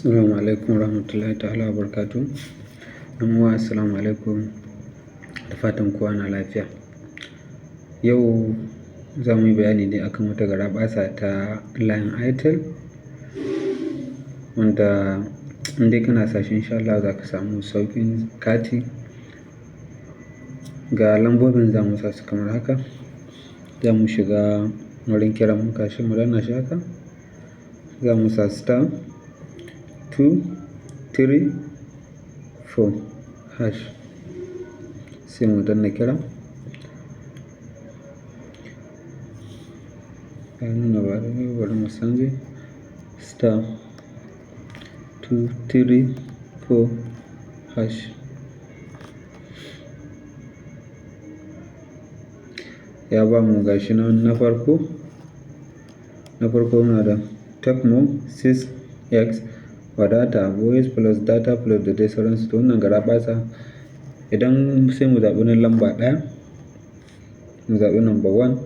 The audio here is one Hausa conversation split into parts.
Assalamu alaikum warahmatullahi ta'ala wabarakatuh. 'Yan uwa, assalamu alaikum, da fatan kowa na lafiya. Yau za mu yi bayani ne akan wata garaɓasa ta layin Airtel, wanda in dai kana sa shi, insha Allah za ka samu sauƙin kati. Ga lambobin za mu sa su kamar haka. Za mu shiga wurin kiran mu, gashi mu danna shi haka. Za mu sa *234#, sai mu danna kira. Ya nuna ba daidai ba, bari mu canza *234#. Ya ba mu, gashi nan na farko. Na farko muna da Tecno 6X, wadata, voice plus data plus da dai sauransu. To, wannan garaɓasa idan sai mu zaɓi na lamba 1, mu zaɓi number one,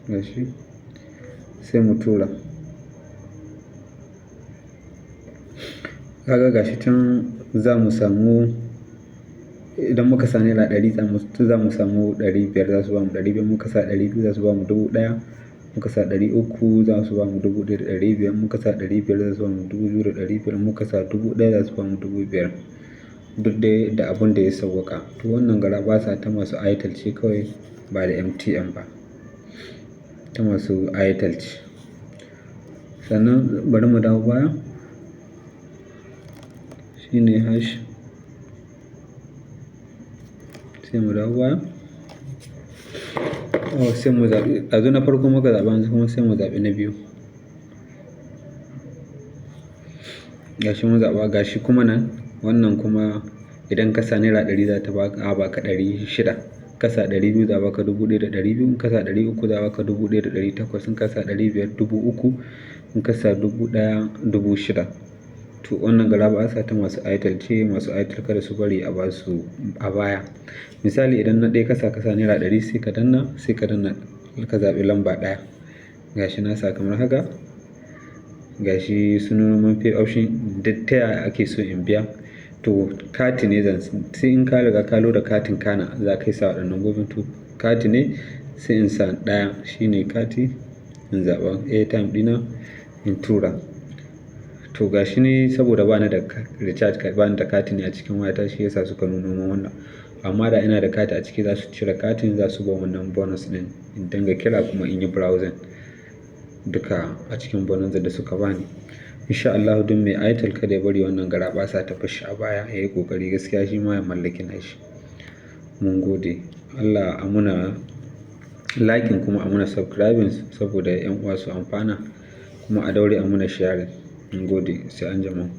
gashi, sai mu tura. Kaga gashi can za mu samu, idan muka sa ₦100 za mu samu 500, za su bamu 500. Muka sa 200 za su bamu 1,000. Muka sa 300 za su bamu 1,500. Muka sa 500 za su bamu 2,500. Muka sa 1,000 za su bamu 5,000. Duk dai da abun da ya sawwaƙa. To, wannan garaɓasa ta masu Airtel ce kawai, ba da MTN ba. Ta masu Airtel ce. Sannan bari mu dawo baya. Shine hash. Sai mu dawo baya. Oh, sai mu zaɓi, ɗazu na farko muka zaɓa, yanzu kuma sai mu zaɓi na biyu. Gashi mun zaɓa, gashi kuma nan, wannan kuma idan ka sa ₦100 za ta baka, a baka 600. Ka sa 200 za a baka 1,200. In ka sa 300 za a baka 1,800. In ka sa 500, 3,000. In ka sa 1,000, 6,000. To, wannan garaɓasa ta masu Airtel ce, masu Airtel kada su bari a ba su a baya. Misali, idan na ɗaya ka sa ₦100, sai ka danna ka zaɓi lamba 1. Gashi na sa kamar haka. Gashi sun nuno mun pay option, duk ta yaya ake so in biya. To, kati ne zan, sai in ka riga ka loda katin kana za ka yi sa waɗannan lambobin. To, kati ne, sai in sa 1, shine kati, in zaɓa airtime ɗina, in tura. To, gashi ni saboda bani da recharge card, bani da kati ne a cikin wayata, shi yasa suka nuno mun wannan. Amma da ina da kati a ciki, za su cire katin, za su ban wannan bonus ɗin in dinga kira kuma in yi browsing duka a cikin bonus da suka bani. Insha Allahu, duk mai Airtel kada ya bari wannan garaɓasa ta barshi a baya, ya yi ƙoƙari gaskiya shi ma ya mallaki nashi. Mun gode. Allah a muna liking kuma a muna subscribing saboda 'yan uwa su amfana, kuma a daure a muna sharing. Mun gode, sai anjima.